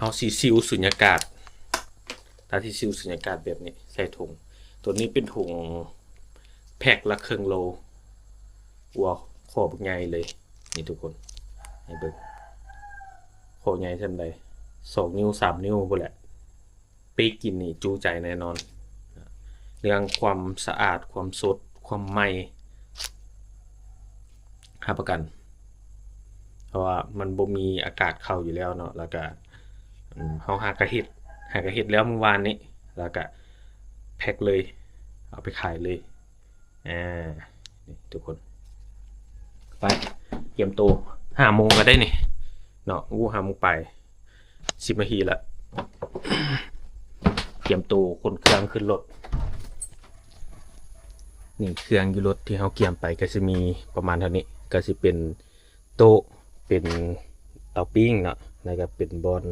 ເຮົາຊິຊິວສຸນຍາກາດ ຖ້າຊິຊິວສຸນຍາກາດແບບນີ້ ໃສ່ຖົງ ໂຕນີ້ເປັນຖົງແພັກລະເຄິ່ງໂລ. ວ້າວ ຂໍ້ບັກໃຫຍ່ເລີຍ ນີ້ທຸກຄົນ ໃຫ້ເບິ່ງ ຂໍ້ໃຫຍ່ສ່ຳໃດ ສອງນິ້ວ ສາມນິ້ວພຸ້ນແຫຼະ. ປີກກິນນີ້ຈູໃຈແນ່ນອນ. ເລື່ອງຄວາມສະອາດ ຄວາມສົດ ຄວາມໃໝ່ ຮັບປະກັນ ເພາະວ່າມັນບໍ່ມີອາກາດເຂົ້າຢູ່ແລ້ວເນາະ. ແລ້ວກະ ອາ ເຮົາຫາກະເຮັດ ຫາກະເຮັດແລ້ວມື້ວານນີ້ ແລ້ວກະແພັກເລີຍ ເອົາໄປຂາຍເລີຍ. ອາ ນີ້ທຸກຄົນ ໄປ ກຽມໂຕ ຫ້າໂມງແລ້ວເດ້ນີ້ເນາະ. ໂອ້ ຫ້າໂມງປາຍ ສິບນາທີລະ ກຽມໂຕຂົນເຄື່ອງຂຶ້ນລົດ. ນີ້ເຄື່ອງຢູ່ລົດທີ່ເຮົາກຽມໄປກະຊິມີປະມານເທົ່ານີ້ ກະຊິເປັນໂຕະ ເປັນເຕົາປີ້ງເນາະ ແລ້ວກະເປັນບ່ອນ